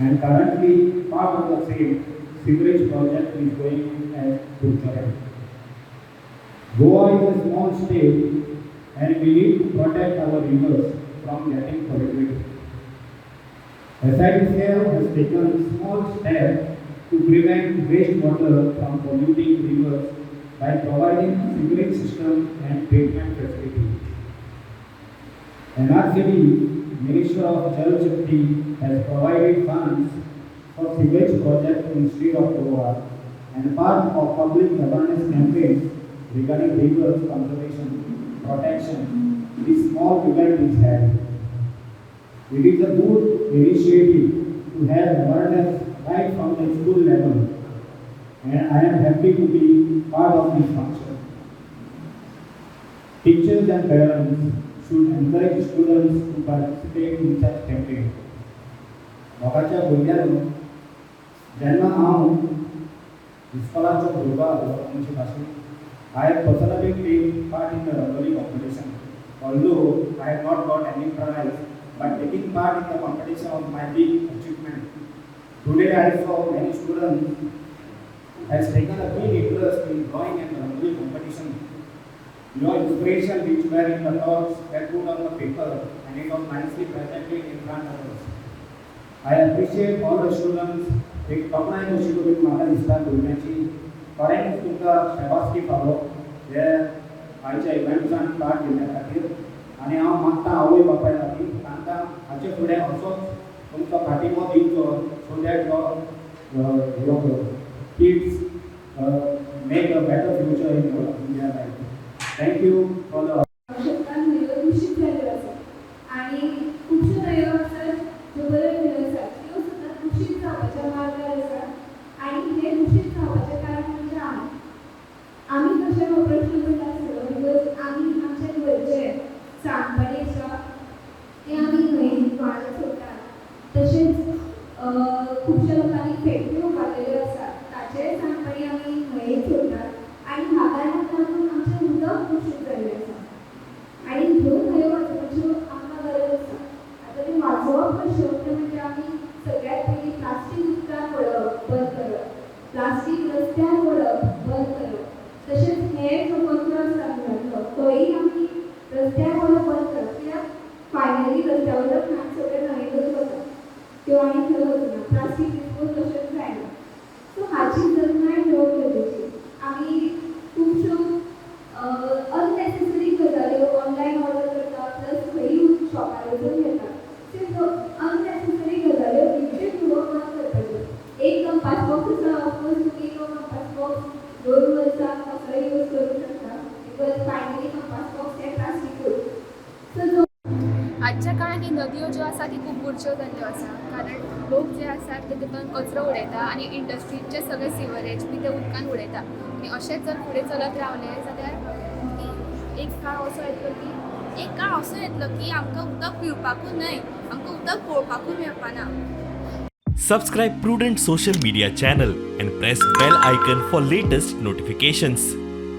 And currently part of the same sewerage project is going at Curchorem. Goa is a small state and we need to protect our rivers from getting polluted. SIDCL has taken small step to prevent wastewater from polluting rivers by providing sewerage system and treatment facility. NRCD, Minister of Jal Shakti, has provided funds for sewage project in state of Goa and part of public awareness campaigns regarding rivers conservation, protection. This small event is held. It is a good initiative to have awareness right from the school level, and I am happy to be part of this function. Teachers and parents should encourage students to participate in such campaign. मोगाच्या भुरग्यांनो, जेन्ना हांव इस्कोलाचो भुरगो आसलो तुमचे भाशेन, I have personally take part in the Rangoli competition. Although I have not got any prize, but taking part in the competition was my big achievement. Today I saw many students has taken a keen interest in drawing and Rangoli competition. Your inspiration which were in the thoughts were put on the paper and it was nicely presented in front of us. I appreciate all the students. एक तोखणाय कशी करून म्हाका दिसता भुरग्यांची. खऱ्यांनीच तुमकां शाबासकी फावो हे आयच्या इव्हेंट्सान पार्ट घेवच्या खातीर आनी हांव मागता आवय बापाय लागीं, तांकां हाचे फुडें असोच तुमचो पाठिंबो दिवचो so that your kids make a better future in their life. Thank you for the शकता, न्हंयो दूशीत जाल्ल्यो आसा आनी खुबश्यो न्हंयो आसात ज्यो बऱ्यो न्हंयो आसात, त्यो सुद्दां दूशीत जावपाच्या मार्गार आसात. आनी हे दूशीत जावपाचें कारण म्हणजे आमी. आमी कशें हो प्रश्न पडटा आसतलो, because आमी आमच्या घरचे सांडपाणी आसा ते आमी न्हंय व्हाळांत सोडटात. तशेंच खुबश्या लोकांनी फॅक्टऱ्यो उबारलेल्यो आसात, ताचेंय सांडपाणी आमी न्हंयेत सोडटात आनी ह्या कारणाक लागून आमचें उदक दूशीत जाल्लें आसा. आनी ह्यो न्हंयो वाचोवपाच्यो आमकां गरज आसा. आतां त्यो वाचोवप कश्यो तें म्हणजे आमी सगळ्यात पयलीं प्लास्टीक उदकांत उडोवप बंद करप, प्लास्टीक रस्त्यार उडोवप बंद करप, तशेंच हे जो कचरो आसता घरांतलो तोय आमी रस्त्यार उडोवप बंद करप, कित्याक फायनली रस्त्या वयलो घाण सगळें न्हंयेंतच वता, त्यो आनी खंय वचना. प्लास्टीक डिस्पोज तशेंच जायना. सो हाची जतनाय घेवप गरजेची. आमी खुबश्यो अननेसेसरी गजाल्यो ऑनलायन ऑर्डर करता, प्लस खंयी शॉपार वचून घेता. सो अननेसेसरी गजाल्यो विकत्यो घेवप बंद करपाच्यो. एक कंपास बॉक्स आसा, ऑफकोर्स तुमी तो कंपास बॉक्स 2 वर्सां कसोय यूज करूंक शकता, because finally compass box हे प्लास्टिकूच. सो जो आजच्या काळान ही नदयो ज्यो आसा ती खूब बुरश्यो जाल्ल्यो आसा, कारण लोक जे आसात ते तितून कचरो उडयता आनी इंडस्ट्रीजचे सगळे सिवरेज बी ते उदकान उडयता. आनी अशेंच जर फुडें चलत रावले जाल्यार एक काळ असो येतलो की आमकां उदक पिवपाकूय न्हय, आमकां उदक पळोवपाकूय मेळपाना. Subscribe Prudent Social Media channel and press bell icon for latest notifications.